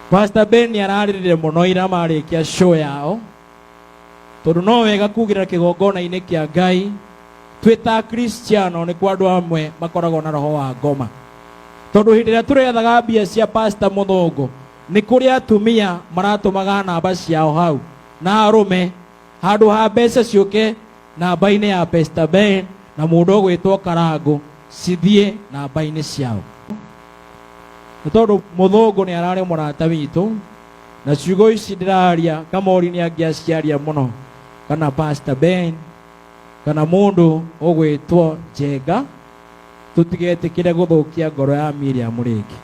Pastor Ben nĩ ararĩrire mũno ira marĩkia show yao tondũ no wega kugĩra kĩgongona-inĩ kĩa Ngai twĩ ta Kristiano nĩ kwa andũ amwe makoragwo na roho wa ngoma tondũ hĩndĩ ĩrĩa tũrethaga mbia cia Pastor Mũthũngũ nĩ kũrĩ atumia maratũmaga namba ciao hau na arũme handũ ha mbeca ciũke namba-inĩ ya Pastor Ben na mũndũ ũgwĩtwo Karangũ cithiĩ namba-inĩ ciao nĩ tondũ Mũthũngũ nĩ ararĩ mũrata witũ na ciugo ici ndĩraria Kamori nĩ angĩaciaria mũno kana Pastor Ben kana mũndũ ũgwĩtwo Njenga tũtigetĩkĩre gũthũkia ngoro ya Miriam rĩngĩ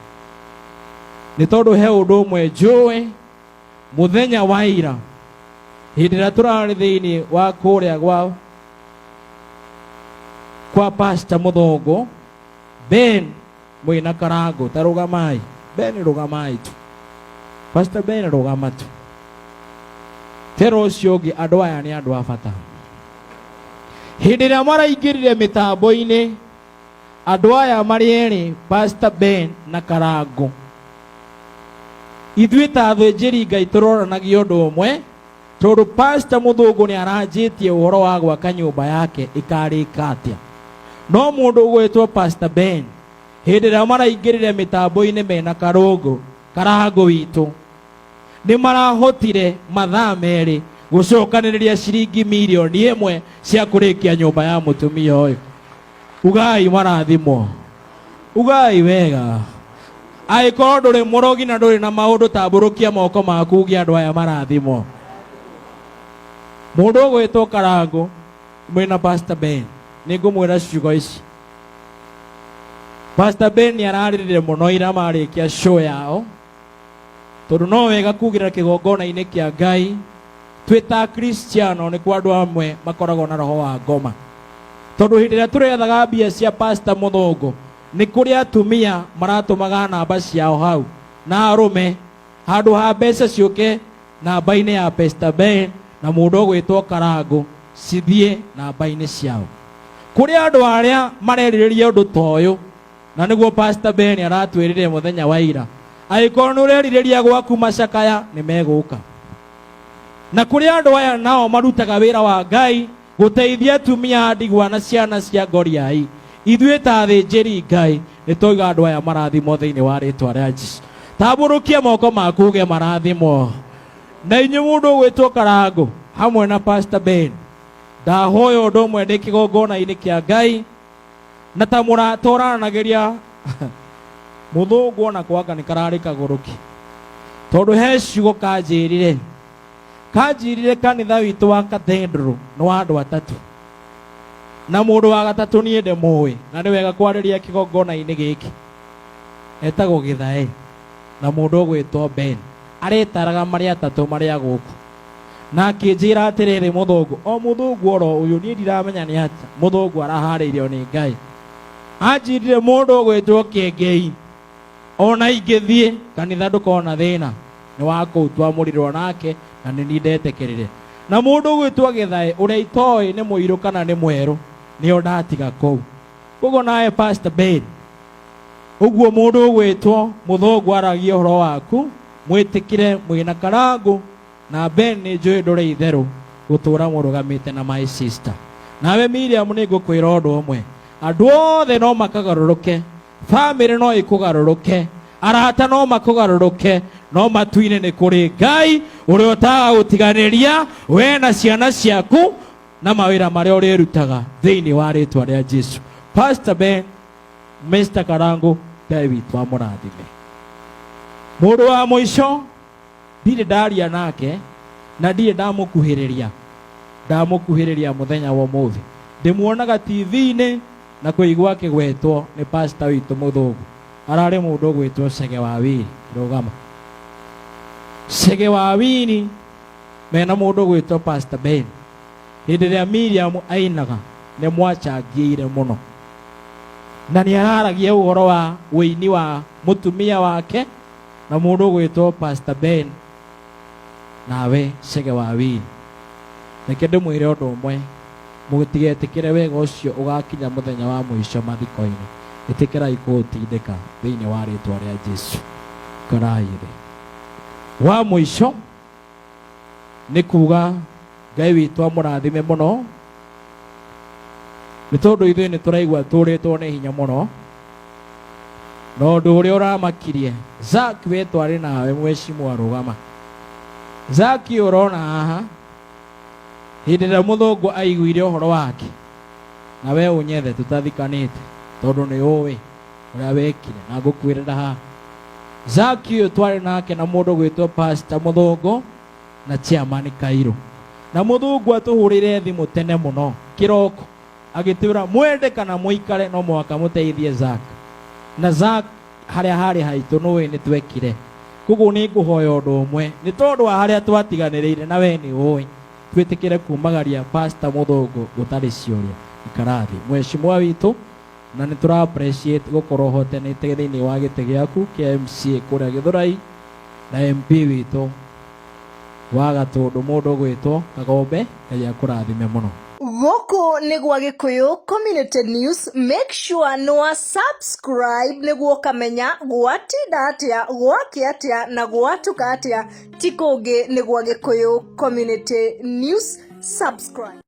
nĩ tondũ he ũndũ ũmwe njũĩ mũthenya wa ira hĩndĩ ĩrĩa tũrarĩ thĩinĩ wa kũrĩa gwa kwa Pastor Mũthũngũ Ben mwĩna Karangũ ta rũgamai Ben rũgamai tu Pastor Ben rũgama tu tera ũcio ũngĩ andũ aya nĩ andũ a bata hĩndĩ ĩrĩa maraingĩrire mĩtambo-inĩ andũ aya marĩ erĩ Pastor Ben na Karangũ ithuĩ ta athĩnjĩri Ngai tũroranagia ũndũ ũmwe tondũ Pastor Mũthũngũ nĩ aranjĩtie ũhoro wa gwaka nyũmba yake ĩkarĩka atĩa no mũndũ ũgwĩtwo Pastor Ben hĩndĩ ĩrĩa maraingĩrire mĩtambo-inĩ mena karũngũ Karangũ witũ nĩ marahotire mathaa merĩ gũcokanĩrĩria ciringi mirioni ĩmwe cia kũrĩkia nyũmba ya mũtumia ũyũ ugai marathimwo ugai wega angĩkorwo ndũrĩ mũrogi na ndũrĩ na maũndũ tambũrũkia moko maku uge andũ aya marathimwo mũndũ ũgwĩtwo Karangũ mwĩna Pastor Ben nĩ ngũmwĩra ciugo ici Pastor Ben nĩ ararĩrire mũno ira marĩkia show yao tondũ no wega kugĩra kĩgongona-inĩ kĩa Ngai twĩ ta Kristiano nĩ kwa andũ amwe makoragwo na roho wa ngoma tondũ hĩndĩ ĩrĩa tũrethaga mbia cia Pastor Mũthũngũ nĩ kũrĩ atumia maratũmaga namba ciao hau na arũme handũ ha mbeca ciũke namba-inĩ ya Pastor Ben na mũndũ ũgwĩtwo Karangũ cithiĩ namba-inĩ ciao kũrĩ andũ arĩa marerirĩria ũndũ ta ũyũ na nĩguo Pastor Ben aratwĩrire mũthenya wa ira angĩkorwo nĩ ũrerirĩria gwaku macakaya nĩ megũka na kũrĩ andũ aya nao marutaga wĩra wa Ngai gũteithia atumia a ndigwa na ciana cia ngoriai ithuĩ ta athĩnjĩri Ngai nĩ twauga andũ aya marathimwo thĩinĩ wa rĩtwa rĩa Jesũ tambũrũkia moko maku uge marathimwo na inyuĩ mũndũ ũgwĩtwo Karangũ hamwe na Pastor Ben ndahoya ũndũ ũmwe ndĩ kĩgongona-inĩ kĩa Ngai na ta mũrata ũraranagĩria mũthũngũ ona kwanga nĩ kararĩ kagũrũki tondũ he ciugo kanjĩrire kanjĩrire kanitha witũ wa cathedral nĩ wa andũ atatũ na mũndũ wa gatatũ niĩ ndĩmũĩ na nĩ wega kwarĩria kĩgongona-inĩ gĩkĩ etagwo Gĩthae na mũndũ ũgwĩtwo Ben aretaraga marĩ atatũ marĩ a gũkũ na akĩnjĩra atĩrĩrĩ mũthũngũ o mũthũngũ oro ũyũ niĩ ndiramenya nĩ atĩa mũthũngũ araharĩirio nĩ Ngai anjĩrire mũndũ ũgwĩtwo Kĩengei ona ingĩthiĩ kanitha ndũkona thĩna nĩ wa kũu twamũrirwo nake na nĩ niĩ ndetĩkĩrire na mũndũ ũgwĩtwo Gĩthae ũrĩa itoĩ nĩ mũirũ kana nĩ mwerũ nĩo ndatiga kũu koguo nawe Pastor Ben ũguo mũndũ ũgwĩtwo mũthũngũ aragia ũhoro waku mwĩtĩkĩre mwĩna Karangũ na Ben nĩ njũĩ ndũrĩ itherũ gũtũra mũrũgamĩte na my sister nawe Miriam nĩ ngũkwĩra ũndũ ũmwe andũ othe no makagarũrũke famĩlĩ no ĩkũgarũrũke arata no makũgarũrũke no matu-inĩ nĩ kũrĩ Ngai ũrĩa ũtaga gũtiganĩria we na ciana ciaku na mawĩra marĩa ũrĩrutaga thĩinĩ wa rĩtwa rĩa Jesu Pastor Ben Mr. Karangu Ngai witũ amũrathime mũndũ wa mũico ndirĩ ndaria nake na ndirĩ ndamũkuhĩrĩria ndamũkuhĩrĩria mũthenya wa ũmũthĩ ndĩmuonaga TV-inĩ na kũigua akĩgwetwo nĩ pastor witũ mũthũngũ ararĩ mũndũ ũgwĩtwo Cege wa Wiri rũgama Cege wa Wiri mena mũndũ ũgwĩtwo Pastor Ben hĩndĩ ĩrĩa Miriam ainaga nĩ mwachangĩire mũno na nĩ araragia ũhoro wa ũini wa mũtumia wake na mũndũ ũgwĩtwo Pastor Ben nawe Cege wa Wiri reke ndĩmwĩre ũndũ ũmwe mũtigetĩkĩre wega ũcio ũgakinya mũthenya wa mũico mathiko-inĩ ĩtĩkĩrai kũũtindĩka thĩinĩ wa rĩtwa rĩa Jesu karai thĩ. Wa mũico nĩ kuga Ngai witũ amũrathime mũno, nĩ tondũ ithuĩ nĩ tũraigua tũrĩtwo nĩ hinya mũno na ũndũ ũrĩa ũramakirie. Zack, we twarĩ nawe mwecimu arũgama. Zack ũrona haha, hĩndĩ ĩrĩa mũthũngũ aiguire ũhoro wake, na we ũnyethe tũtathikanĩte, tondũ nĩ ũĩ ũrĩa wekire na ngũkwĩrĩra haha. Zack ũyũ twarĩ nake na mũndũ gwĩtwo Pastor Mũthũngũ na chairman Kairũ, na mũthũngũ atũhũrĩire thimũ tene mũno kĩroko agĩtwĩra mwende kana mũikare no mũhaka mũteithie Zack, na Zack harĩa harĩ haitũ nũĩ nĩ twekire. Koguo nĩ ngũhoya ũndũ ũmwe, nĩ tondũ wa harĩa twatiganĩrĩire na we nĩ ũĩ, twĩtĩkĩre kumagaria Pastor Mũthũngũ gũtarĩ ciũria. Ikara thĩ, mheshimiwa witũ, na nĩ tũra appreciate gũkorwo ũhotanĩte thĩinĩ wa gĩtĩ gĩaku kĩa MCA kũrĩa Gĩthũrai, na MP witũ wa Gatũndũ, mũndũ ũgwĩtwo Kagombe. Ngai akũrathime mũno. Gũkũ nĩ gwa Gĩkũyũ Community News. Make sure nĩ wa subscribe nĩguo ũkamenya gwatinda atĩa, gwakĩa atĩa na gwatuka atĩa. Ti kũngĩ, nĩ gwa Gĩkũyũ Community News. Subscribe.